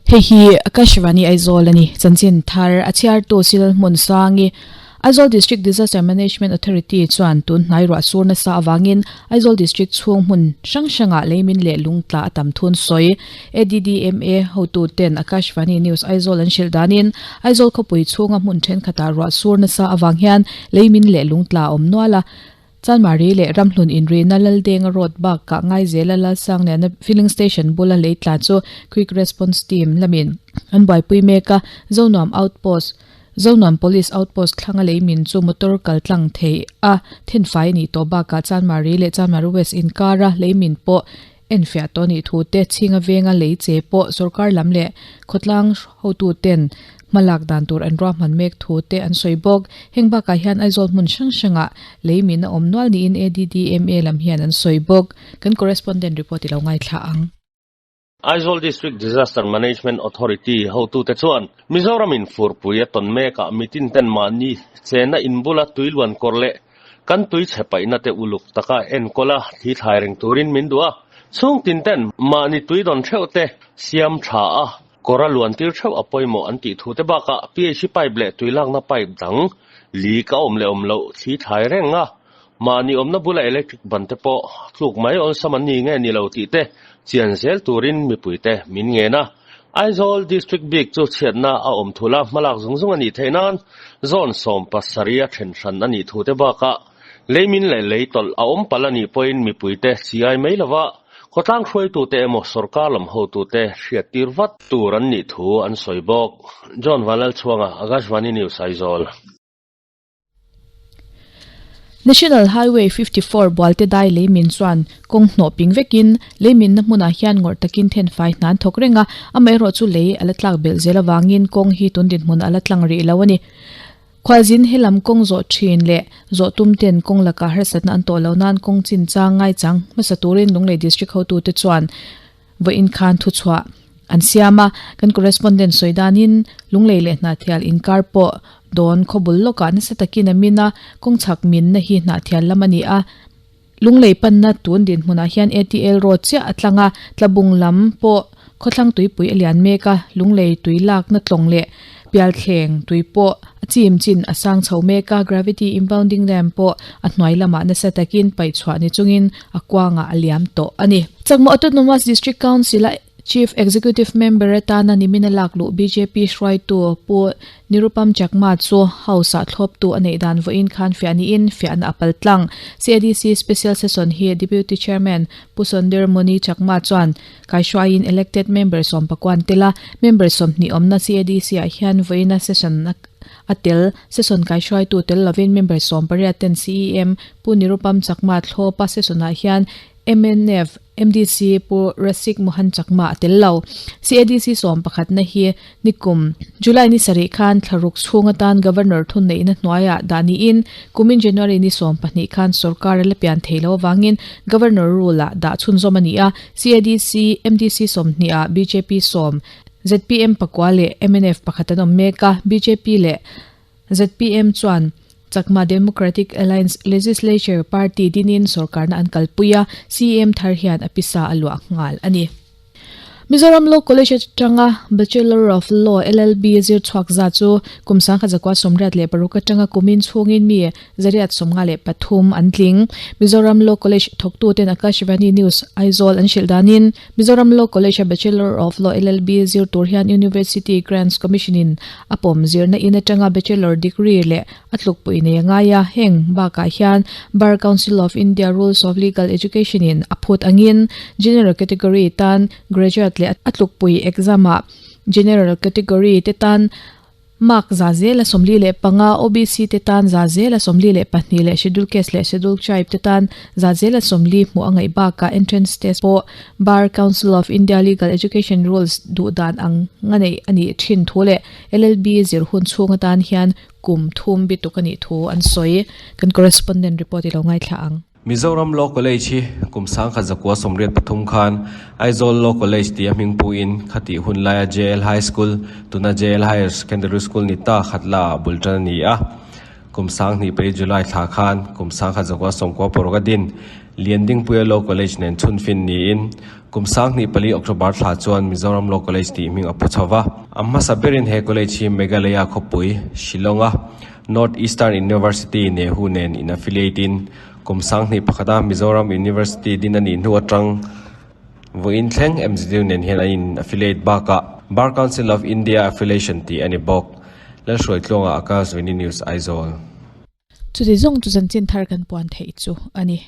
Hei hi Akashvani Aizawl a ni. Chanchin thar a chhiartu Sil Hmunsangi, Aizawl District Disaster Management Authority chuan tun hnai ruah sur nasa avangin Aizawl District chhung hmun hrang hrangah leimin leh lungtla a tam thun sawi. ADDMA hotu ten Akashvani News Aizawl an hrilh danin Aizawl khawpui chhunga hmun thenkhatah ruah sur nasa avang hian leimin leh lungtla a awm nual a. Chanmari leh Ramhlun inrihna Laldenga Road bakah Ngaizela Lalsangliana Filling Station bula lei tla chu Quick Response Team lamin an buaipui mek a, Zonuam Outpost, Zonuam Police Outpost thlanga lei min chu motor kal tlang thei a thenfai a nih tawh bakah Chanmari leh Chanmari West inkara lei min pawh enfiah tawh a nih thu te, chhinga venga lei che pawh sorkar lam leh khawtlang hotuten hmalak dan tur an ruahman mek thu te an sawi bawk. Heng bakah hian Aizawl hmun hrang hrangah lei min a awm nual niin ADDMA lam hian an sawi bawk. Kan correspondent report i lo ngaithla ang. Aizawl District Disaster Management Authority hotute chuan Mizoramin furpui a tawn mekah mitin ten mahni chena inbula tui luan kawr leh kan tui chhe paihna te uluk taka enkawl a thi thlai reng turin min duh a, chhung tin ten mahni tui dawn theuh te siam tha a, kawr a luan tir theuh a pawimawh an tih thu te bakah PHC pipe leh tui lakna pipe dang leak a awm leh awm loh thli thlai reng a. Mahni awmna bula electric ban te pawh tluk mai awlsam an ni nge ni lo tih te chian zel turin mipuite min ngen a. Aizawl District bik chu chhiatna a awm thul a, hmalak zung zung a nih theih nan zawn 17 a then hran a nih thu te bakah leimin leh lei tawlh a awm palh a nih pawhin mipuite chiai mai lova khawtlang hruaitute emaw sorkar lam hotute hriattir vat tur an nih thu an sawi bawk. John Vanlalchhuanga, Akashvani News, Aizawl. National Highway 54 Bualte dai leimin chuan kawng hnawh ping vekin leiminna hmunah hian ngawrh takin thenfai hna an thawk reng a, amaherawh chu lei a la tlak belh zel avangin kawng hi tun dinhmun a la tlang rih lo a ni. Khualzin helam kawng zawh thin leh zawh tum ten kawng lakah harsatna an tawh lo nan kawng chinchang ngaichang hmasa turin Lunglei District hotute chuan Vawiin khan thuchhuah an siam a, kan correspondent sawi danin Lunglei leh Hnahthial inkar pawh dawn khawbul lawkah nasa takin a min a, kawngchhak minna hi Hnahthial lam a ni a. Lunglei panna tun dinhmunah hian ATL road chiah a tlang a, Tlabung lam pawh khawthlang tuipui a lian mek a, Lunglei tui lakna tlawng leh Pialthleng tui pawh a chim chin a sang chho mek a, gravity impounding dam pawh a hnuai lamah nasa takin paih chhuah ni chungin a kuangah a liam tawh a ni. Chakma Autonomous District Council-a Chief Executive Member atana nimina lak luh bjp hruaitu Pu Nirupam Chakma chu House-ah thlawptu a neih dan vawiin khan fiah niin fiahna a pal tlang. CADC Special Session hi Deputy Chairman Pu Sondir Moni Chakma chuan Kaihruaiin elected member sawmpakuan tel a, member 20 awmna CADC-ah hian vawiina session a tel. Session kaihruaitu tel lovin member 18 ten CEM Pu Nirupam Chakma thlawpa session-ah hian mnf MDC Pu Rasik Mohan Chakma a tel lo. CADC sawmpakhatna hi Nikum, July ni sarih khan thlaruk chhung atan Governor thunneihna hnuaiah dah niin kumin January ni 12 khan sorkar a la pian thei lo avangin Governor rule-ah dah chhunzawm a ni a, CADC, MDC 20 ah bjp sawm, zpm pakua leh mnf pakhat an awm mek a, bjp leh zpm chuan Chakma Democratic Alliance Legislature Party dinin sorkarna an kalpui a, CM thar hian a pisa a luah nghal a ni. Mizoram Law College atanga Bachelor of Law, LLB, zir chhuak zat chu kum 1986 atanga kumin chhungin mi 153 an tling. Mizoram Law College thawktuten Akashvani News, Aizawl an hrilh danin Mizoram Law College-a Bachelor of Law, LLB, zir tur hian University Grants Commission-in a pawm zirna in atanga Bachelor degree leh a tlukpui nei a ngai a, heng bakah hian Bar Council of India Rules of Legal Education-in a phut angin General category tan Graduate leh a tlukpui exam-ah General category te tan Mark 45%, OBC te tan 42% leh Schedule Caste leh Schedule Tribe te tan 40% hmuh a ngaih bakah entrance test pawh Bar Council of India Legal Education Rules duh dan ang nga neih a nih thin thu leh LLB zir hun chhung atan hian kum thum bituk a nih thu an sawi. Kan correspondent report i lo ngaithla ang. Mizoram Law College hi kum 1983 khan Aizawl Law College tia hming puin khatih hun laia JL High School, tuna JL Higher Secondary School ni ta khat la ah bul tan a ni a. Kum 2004 July thla khan kum 1996 a din Liandingpuia Law College nen chhunfin niin kum 2004 October thla chuan Mizoram Law College tih hming a pu chho va. A hmasa berin he college hi Meghalaya khawpui, Shillong-a North Eastern University, Nehu nen in affiliate in kum 2001 a Mizoram University din a nih hnu atang Vawiin thleng MZU nen hian an in affiliate bakah Bar Council of India affiliation tih a ni bawk. Lalhruaitluanga Akashvani News Aizawl. Chuti zawng chu chanchin thar kan puan theih chu a ni.